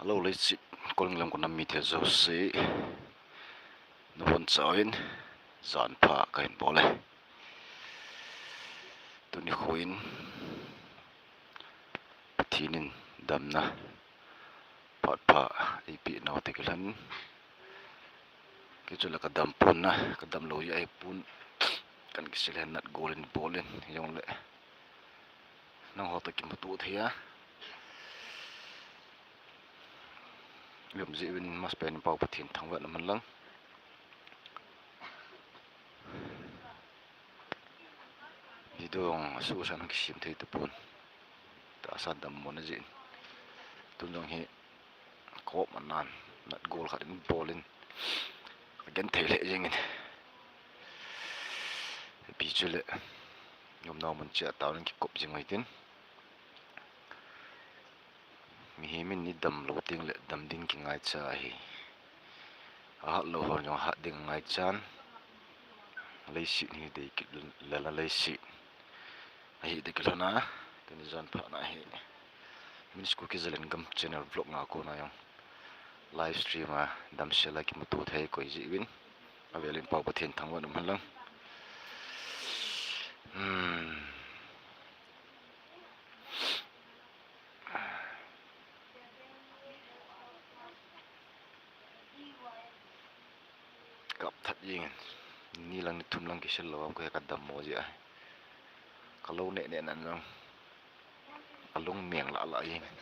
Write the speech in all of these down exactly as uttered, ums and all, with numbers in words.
Lo leiset, Kolning lam kana mite jouse, nabonchauvin janpha kahin bol e. Tuni nikho in Pathen in damna phat pha eipeh nau toh kilhon, kei chule kadam pon na, kadam lou jeh ahipon, kana kisil hen, nat gol in bol in, hijongle nangho toh kimuto thei a um jeh uvin, masapen in Pa Pathen thangvah in umhen lang. Video jong asuhsa in kisem thei tapon, tahsa dammo na jeh in. Tun jong hi kop manan nat gol khat in bol in, agenthei lheh jeng in. Ipi chule, umnau mun cheh a taona kikop jing u hitin. Mihem in idam lou tengle dam ding kingaicha ahi. Ahat lou hon jong hat ding angaichan. Leiset hi dei kit lala leiset ahi toh kilhon a, tuni janpha na hi Min's Kuki Zalengam channel vlog nga kona jong live stream a damsel a kimuto thei koi jeh uvin, avel in Pa Pathen thangvah in umhen lang. Hmm. Kap that jeng in, ni lang ni thum lang kisel lou vang, koi kadammo jeh a, kalou neh neh nan jong kalung meng lah lah jeng in.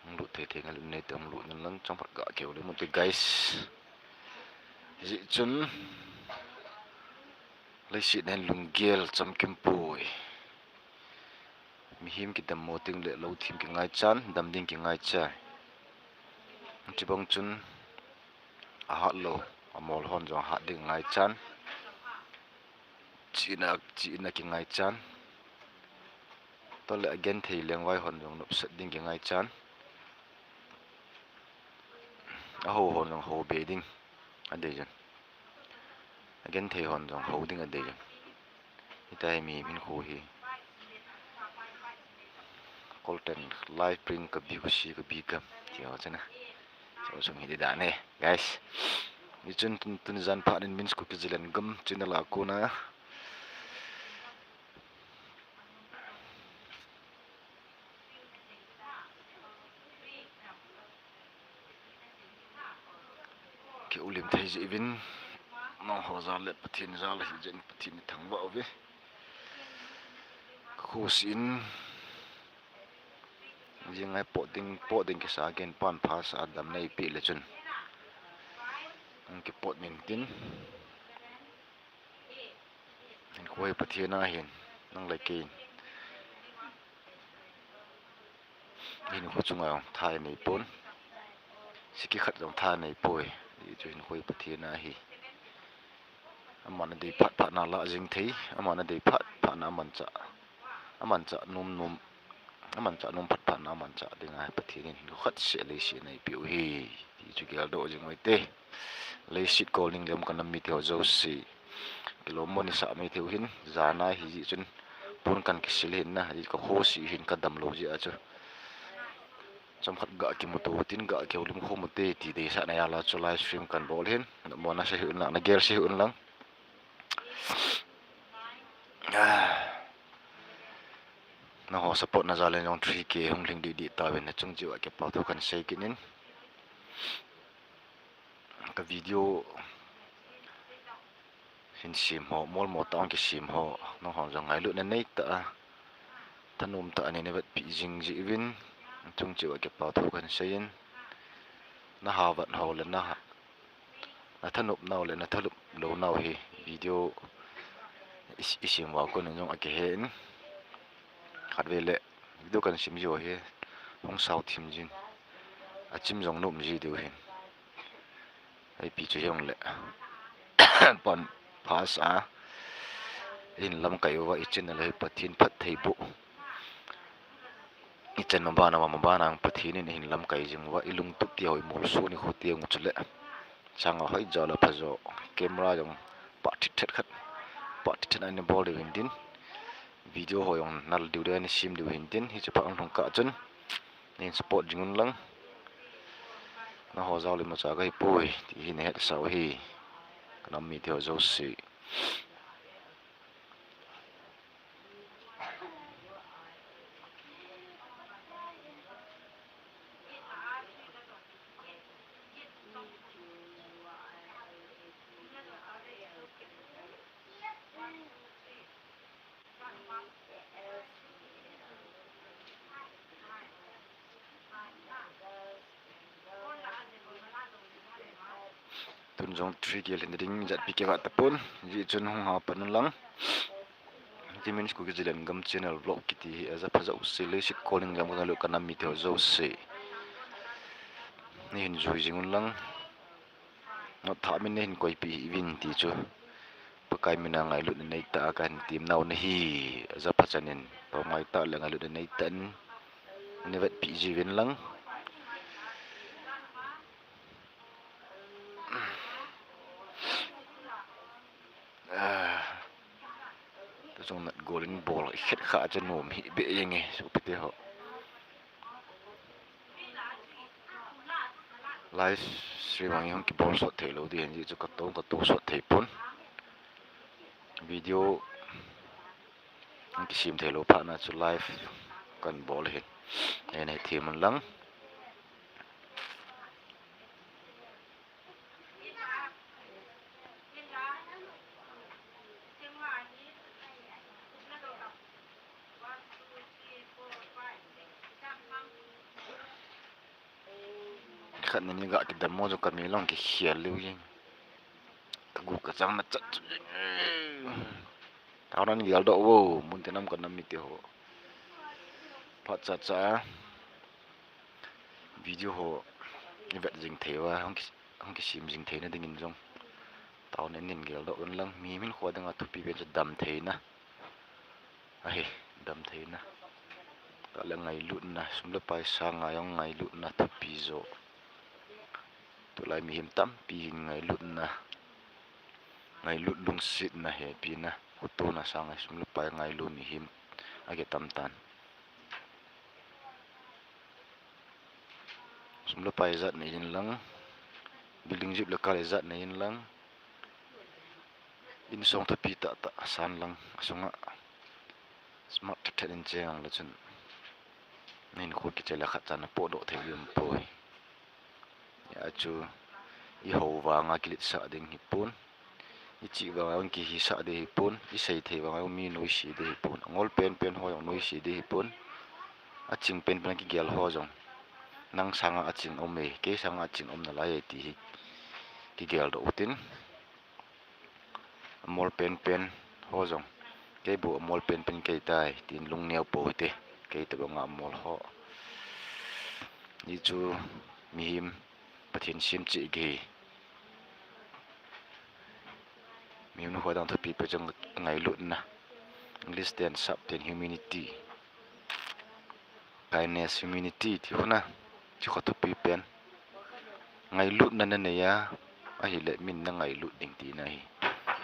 Hung lut thei thei ngal nei te, hung lut ngal lang, chomkhat ga keu le mun te guys. Hijeh chun leiset nen lunggel chamkim poi. Mihem kidammo tengle lou thim kingaichan, dam ding kingaicha. Chubang chun ahat lou, amol hon jong hat ding angaichan. Chihna, chihna kingaichan. Tole agenthei lengvai hon jong nopsat ding kingaichan. Ahou hon jong hou be ding adei jin. Agenthei hon jong hou ding adei jin. Hitia hi mihem hinkho hi. Kolten live print kabi, kusi kabi gam, ti ho chana. Chua sung hi ding dan e, guys. Hichun tun, tuni janpha nin Min's Kuki Zalengam channel a kona kiu lim thei jeh uvin, nangho jal le Pathen jal ahi jeh in Pathen in thangvah uve. Ka khosih in, jing ngai pot ding, pot ding kisa, ken pan pha sa, damna eipeh le chun hung kipot nin tin. Hinkho hi Pathen a ahin, nang le kei in hinkho chunga jong tha inei pon, siki khat jong tha inei poi. Hichu hinkho hi Pathen a ahi. Aman adei phat phat na alah jing thei, aman adei phat phat na amanchah, amanchah nom nom, amanchah nom phat phat na amanchah dinga Pathen in hinkho khat seh leiset a eipeh u ahi, ti chu geldoh jing u hite. Leiset Kolning lam kana mite ho jouse, kilom mo ni sah mai thei u hin, jana hi jeh chun pon kana kisil hin na, hi ka khosih hin, kadam lou jeh a chu. Chomkhat ga kimuto tin, ga kihoulim khom u hite ti deisahna jal a chu live stream kana bol hin, namo na sei hih un lang, nagel sei hih un lang. Nangho support na jal in jong three K hung lhing dih dih tauvin, nachung cheh uva kipa thu kana sei kit in. Ka video hin sem ho, molmo tah a kisem ho, nangho jong ngailutna neitah a, thanom tah a nei na vetpi jing jeh uvin, nachung cheh uva kipa thu kana sei in, naha vet ho le naha, nathanop nau le nathanop lou nau hi video i, isem uva kon in jong akihe in, khatvei le video kana sem jiu hi hung sao thim jin, achim jong nom ji diu hin. Ipi chu hijongle pan pha sa a, ihin lamkai uva, ichannel hi Pathen phattheiboh, ichan mabana, mabana Pathen in ihin lamkai jing uva, ilungtup teu, imolso nikho teu chule changa hoijo le phajo, camera jong pha thet thet khat phat thei thei na nei bol diu hin tin, video ho jong nal diu ding nei sem diu hin tin, hiche phat hung lhung kah chun nei support jing un lang. Nangho jao le imacha kahi poi ti hi nei hetsah u ahi, ka nam mite ho jouse. Tun jong three K lhin ding jat pi kei va tapon, hijeh chun hung ha pan un lang. Hiche Mini Kuki Zalengam channel vlog kiti hi aja pha jouse, leiset kolning jam ka ngailut ka nam mite ho jouse, nei hin jui jing un lang. Notthah min nei hin koipeh hih uvin ti chu Pakai mina ngailutna neitah a kahin temna u ahi. Aja pha chan in, thaomai tah le ngailutna neitah in nei vetpeh jiuvin lang. Ah, ta jong nat gol in bol khet kha chu nom hih beh jenge, sopite ho. Live stream a hung kibol sot thei lou ding ahin, hijeh chun ka to, ka to sot thei pon. Video hung kisem thei lou phat na chu live kahin bol ahin, nei, nei them un lang. Khat ni ni ga kidam mo chu ka mi long kikhel leu jeng. Ka gu ka chang na chat chu jeng. Tao nan geldoh vo, mun te nam ka nam mite ho. Phat cha cha video ho i vet jing thei uva, hung ki, hung kisem jing theina dingin jong tao nen nin geldoh un lang. Mihem hinkho dinga thupi pen chu dam theina ahi, dam theina. Tah le ngailutna, sum le pai sanga jong ngailutna thupi jo. Tulai mihem tampi hin ngailutna, ngailut lungsetna, hepina, khotona sanga sum le pai ngailu mihem akitam tan. Sum le pai ijat nei in lang, building jep le kal ijat nei in lang, insung thupi tah tah san lang, asunga smart thet thet in cheng le chun, na hinkho kichai le khat chan na potdoh thei ding um poi. Hijeh chun, i hou vanga kiletsah ding hipon, i chih vanga kihisah ding hipon, i sei thei vanga mi noise ding hipon, angol penpen ho jong noise ding hipon, aching penpen a kigel ho jong, nang sanga aching um e, kei sanga aching um nalai e ti hi kigeldoh utin. Amol penpen ho jong, kei bou amol penpen kei tai, tin lungneo pou hite, kei tobanga amol ho. Hichu mihem Pathen sem cheh ihi. Mihem hinkho dang thupi pen chu ngailutna. English ten, sap ten, humility. Kindness, humility ti hon a, chu kha thupi pen. Ngailutna nanei a, ahile min nangailut ding tina ahi.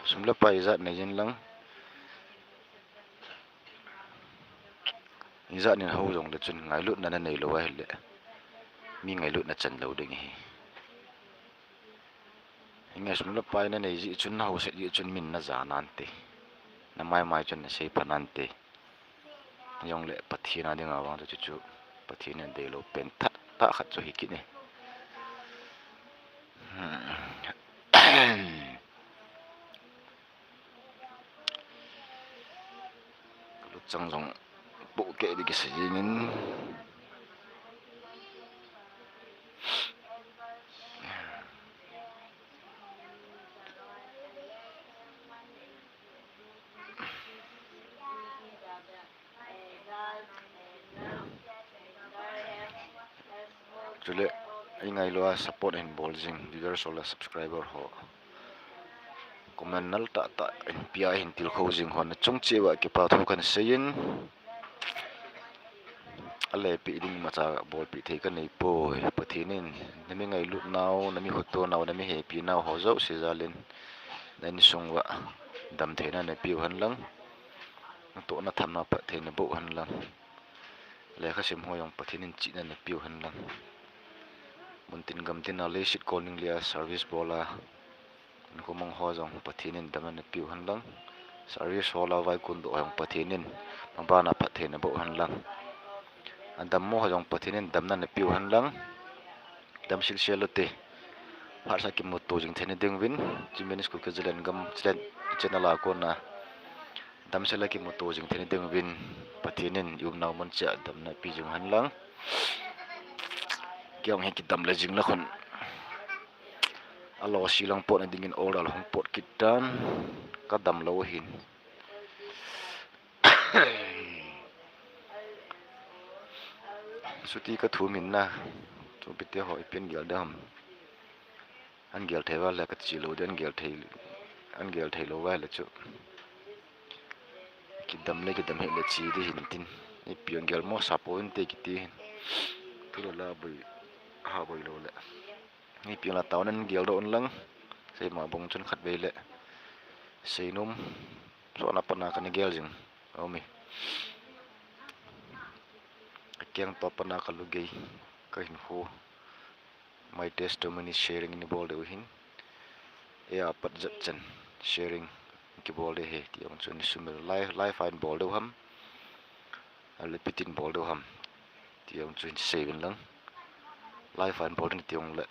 Sum le pai ijat nei in lang, ijat nin hou jongle chun ngailutna nanei lou ahile, mi ngailutna chan lou ding ahi. Hinge, sum le pai nanei jeh chun, nahouset jeh chun min naja nante, namaimai chun nasei pha nante. Jongle Pathen a dinga vang chu chuchu Pathen in adeilou pen tah tah khat chu hi kit e. Ka luchang jong pohkeh ding kisei jengin. Chule, eingailu a support hin bol jing viewers ho le subscriber ho, comment nal tah tah hin pia hin tilkhou jing ho nachung cheh uva kipa thu kahin seiyin. Alepeh ding imacha bolpeh thei kanei poi. Pathen in nami ngailutnau, nami khotonau, nami hepinau ho jouse jalin na insung uva damtheina napiu hen lang. Natohna thamna phattheina boh hen lang. Lekhasim ho jong Pathen in chihna napiu hen lang. Muntin gamtin a leiset kolning lia service bol a, inkhomang ho jong Pathen in damna napiu hen lang. Service hol a vaikun doh ho jong Pathen in mabana phattheina boh hen lang. Adammo ho jong Pathen in damna napiu hen lang. Dam silsel ute. Phatsah kimuto jing theina diuvin, Chin Ministry Kuki Zalen gam channel a kona damsel a kimuto jing theina diuvin, Pathen in i umnau mun cheh a damna pi jing hen lang. Kei jong hi kidam le jing le khun, alo silang potna dingin order hung pot kit tan, kadam lou hin. Chuti kathum in na, chupite ho ipi an gel dem. An gel thei uva le kachi lou ding, an gel thei, an gel thei lou uva le chu kidam le kidam hih le chi ding hin tin. Ipi an gel mo sa poi inte kiti hin. Thu le la boi, ha boi lou le. Ipi la taona in gel doh un lang. Seima bong chun khatvei le seinom, chuna pat na kana gel jing. Aum e. Akeng to pat na kalugei, kahinkho, my testimony sharing in bol diu hin. Eia pat jat chan sharing kibol ding ahi, ti jong chun sumil live, live a in bol diu ham, ahile ipi tin bol diu ham, ti jong chun sei uvin lang. Live a in bol ding ti jong le.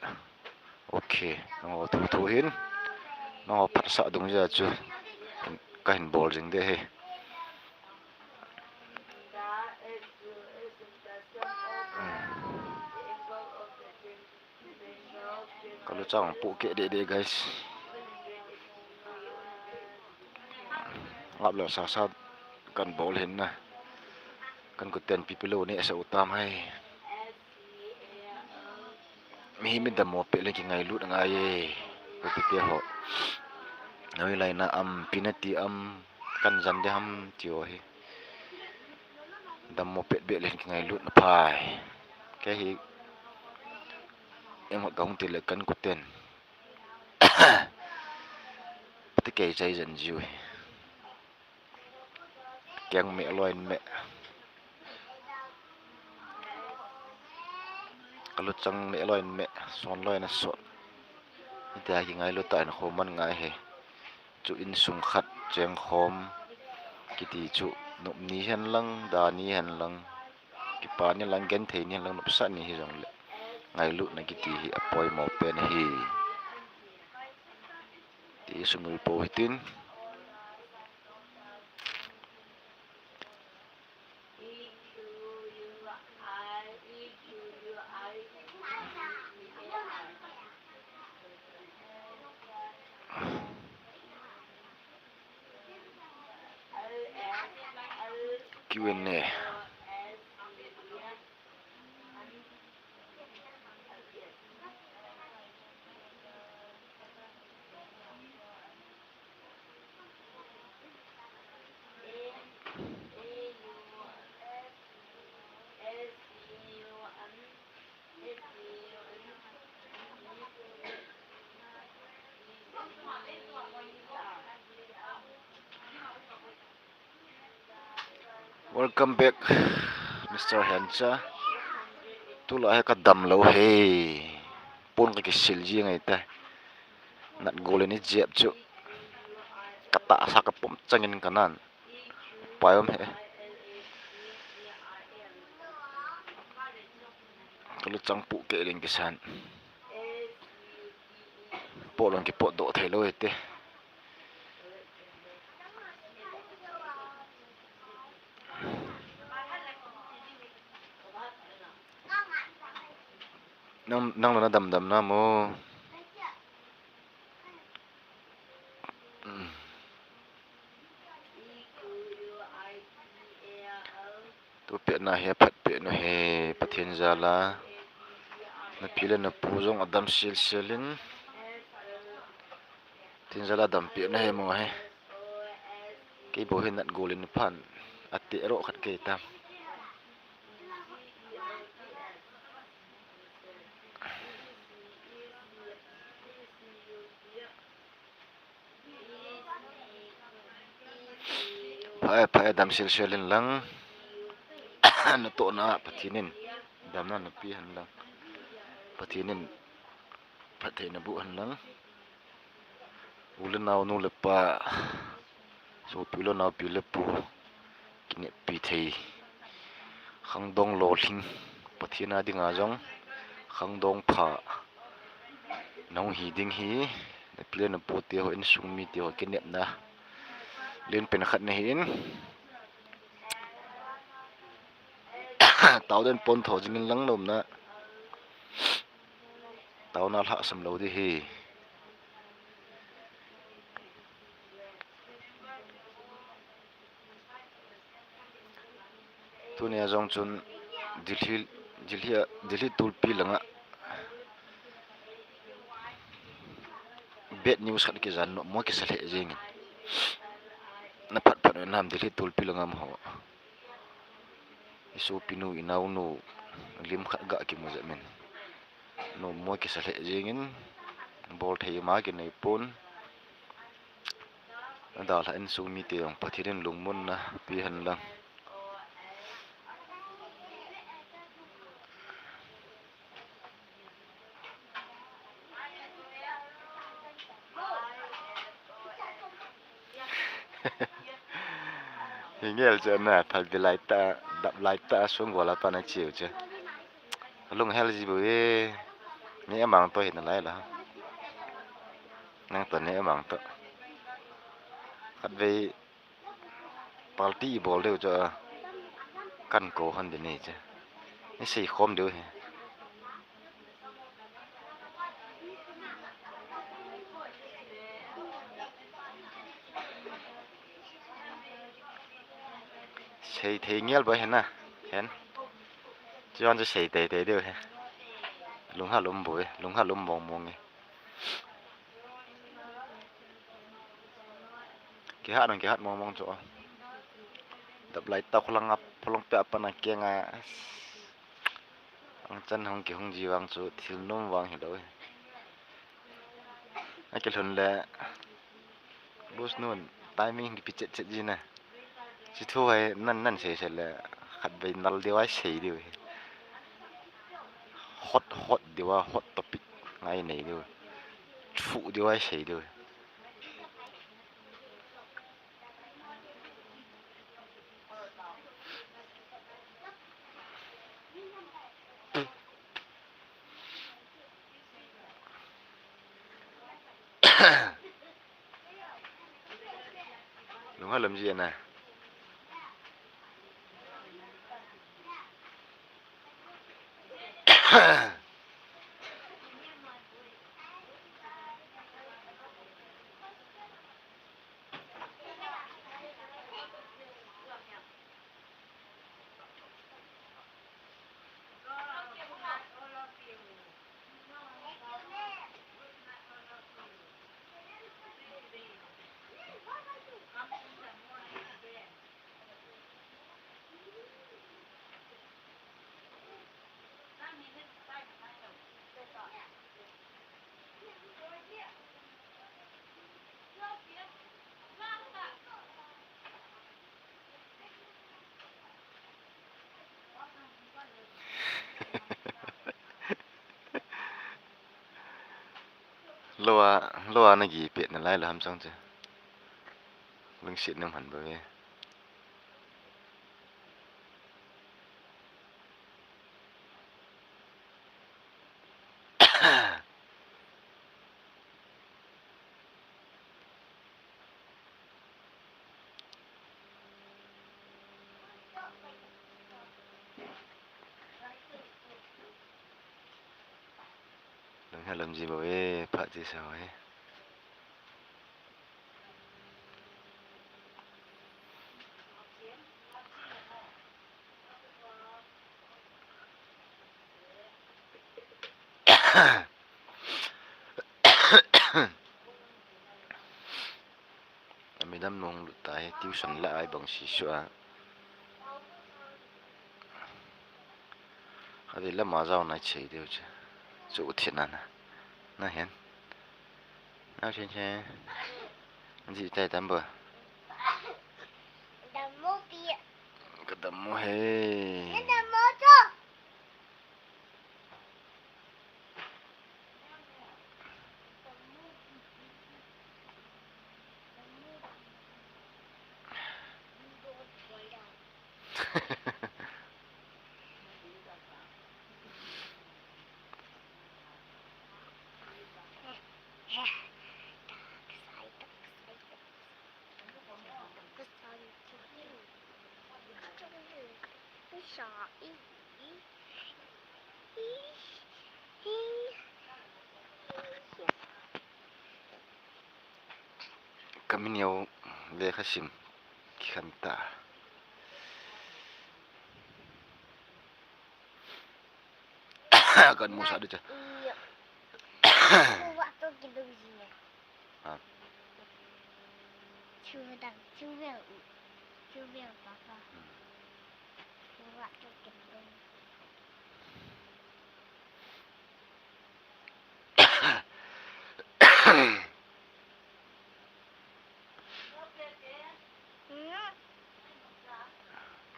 Ok, nangho thu thu hin, nangho phatsah dungjuia chu kahin bol jing ding ahi. Kaluchang pohkeh deh deh, guys. Ngap le sasa kan bol hin na. Kan kuten pipilou neh sah u tam hai. Mihem midammo pet le kingailut angai e. Kutite ho. Hoilai na am, ipi nati am, kan jan ding ham ti ho hi. Dammo pet beh le kingailut na phai. Kei hi, em, kahung ti le kan kuten pati kei chai jan jiu hi. Keng meh loi in meh. Kaluchang meh loi in meh, son loi in son. Hitia kingailut a inkhom man ngai hi. Chu insung khat chengkhom kiti chu nop ni hen lang, da ni hen lang, kipa ni lang, genthei ni hen lang, nopsah ni hijongle ngailutna kiti hi apoimo pen ahi. Ti sumil pou hitin. Q and A. Welcome back, Mister Hencha. Tulai hi kadam lou hi. Pon kakisil ji ngai ta. Natgol in ijep chu katahsa kapom changin kanan. Pai um hi. Kaluchang pohkeh ding kisan. Pot long kipot doh thei lou hite. Nang, nang lou na damdam na mo. Tu pet na hi aphat pet nu hi, Pathen jal a. Napi le napu jong adam silsil in. Pathen jal a adam pet na hi mo hi. Kei bou hi natgol in phan. Ati ro khat kei tam. Pha e, pha e, dam sel sel in lang. Natohna Pathen in damna nape hen lang. Pathen in phattheina boh hen lang. U le nao, nu le pa, sopi le naopi le pu, kineppi thei, khangdong lolhing, Pathen a dinga jong khangdong pha nahung hi ding hi, napi le napu teho, insung miteho kinepna lenpen khat nahi in. Tao den pon tho jingin lang nomna. Taona lhasam lou ding hi. Tunia jong chun Delhi, Delhi, Delhi tulpi langa bad news khat kijan, nommo kisa lheh jengin. Na phat phat nam Delhi tulpi langa amaho. I sopinu, i naonu, lim khat ga kimu jep in. Nommo kisa lheh jengin, bol thei ma kinei pon. Adalha insung mite jong Pathen in lungmonna pe hen lang. Hi ngel chu na, phalbi lai ta, dap lai ta, sung gola pa na chiu chu. Lung hel ji bu e. Ni amang to hi nalai la. Nang to ni amang to. Khatvei party i bol diu chu a, kan kou hon ding ni chu. Ni sei khom diu hi. Sei thei ngel ba hen na, hen. Chuan chu sei tei tei diu hi. Lungha lum bu e, lungha lum mong mong e. Kihat nang kihat mong mong chu. Dap lai ta, khulang ap, khulang pe apan a kenga. Ang chan hong kihong ji vang chu thil nom vang hilou e. Akilhun le bus nun timing kipi chet chet ji na. Chi thu hai nan nan sei sei le khatvei nal diu ai sei diu hi. Hot hot diu a, hot topic ngai nei diu. Thu diu ai sei diu hi. Lungha lam ji na. Lou a, lou a na gi pet nalai la ham chang che. Lungset nang han ba ve. Lungha lam ji ba ve, pha ji sa ve. Amidam nung lut ta hi, tuition la ai bang si sua. Adi lama jao nai chei diu che. Chu u thina na. Na hen. Na chen chen. Ji tai tam ba. Mo he. Ka min neo lekha sim kikhen ta. Kan mu sa di cha. Iya. Kuva to kidong ji ne. Ha. Chu dang, chu vel u. Chu vel papa. Hmm. Kuva to kidong. Hmm?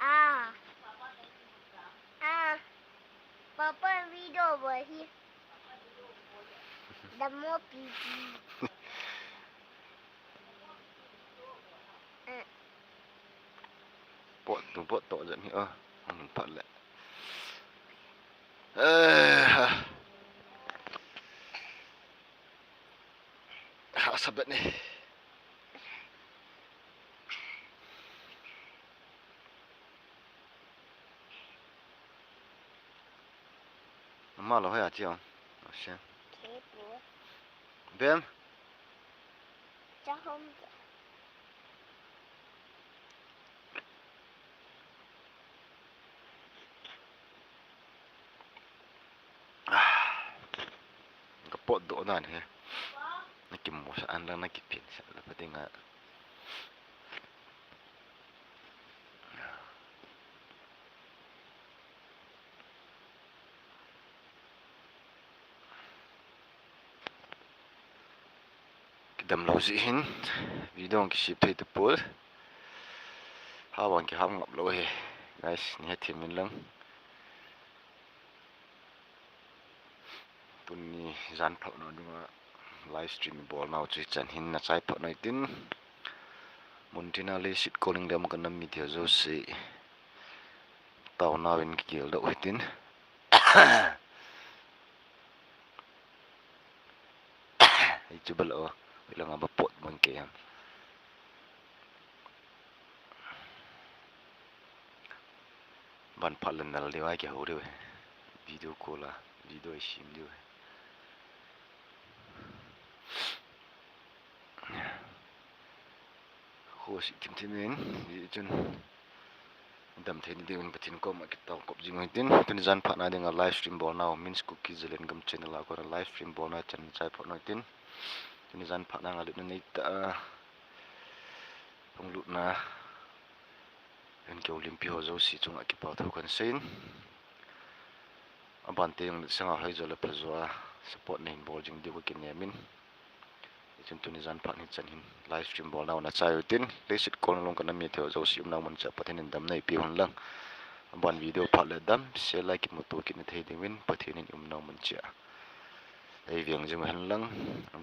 Ah. Ah. Papa video bol hi. Damo pipi. Eh. Pot tu pot to jan hi a. Hong phat le. Eh, ha. Ha, sabet ni. Ama lo hoya chi ong. Ose. Kepu. Bem. Chahom. Ah, ka potdoh dan hi. Na kimusah an lang, na kipinsah la pa ding a. Kidam lou jeh hin video kisem thei tapoi. Hah vang kiham ngap lou hi. Guys, nei hethem in lang. Tuni jan phatna dinga live stream ibol nau chu hichan hin na chai phat nai tin. Mun tina leiset kol ning le mun kana mi thei jouse. Taona in kigel doh hitin. Ei chu bal o, ei langa ba pot mon kei ham. Ban phat le nal diu a kihou diu. Video call a, video ei sem diu. Khosi thim thim in, hichun damtheina diuvin Pathen koma kitao kop jing u hitin, tuni jan phatna dinga live stream bolnau, Min's Kuki Zalengam channel a kona live stream bolna chan chai phat nau hitin, tuni jan phatna nga lutna neitah a, hung lutna, hin kihoulimpi ho jouse chunga kipa thu kahin seiyin. Abante jong sanga hoijo le phajo a support nahin bol jing diu kakinem in. Hichun tuni jan phat hichan hin live stream bolnau na chai utin, leiset kol ning le mun kana mi thei ho jouse umnau mun cheh a Pathen in damna eipeh un lang. Aban video phat le damsel a kimuto kit na thei diuvin Pathen in umnau mun cheh a ei veng jing u hen lang,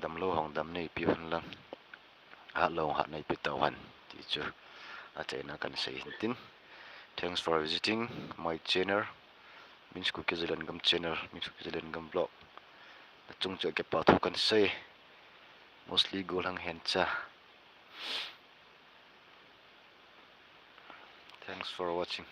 damlou hon damna eipeh un lang. Hatlou hon hatna eipeh tauhen, ti chu achaina kahin sei hin tin. Thanks for visiting my channel, Min's Kuki Zalengam channel, Min's Kuki Zalengam vlog. Nachung cheh a kipa thu kahin sei. Mostly gollhang hencha. Thanks for watching.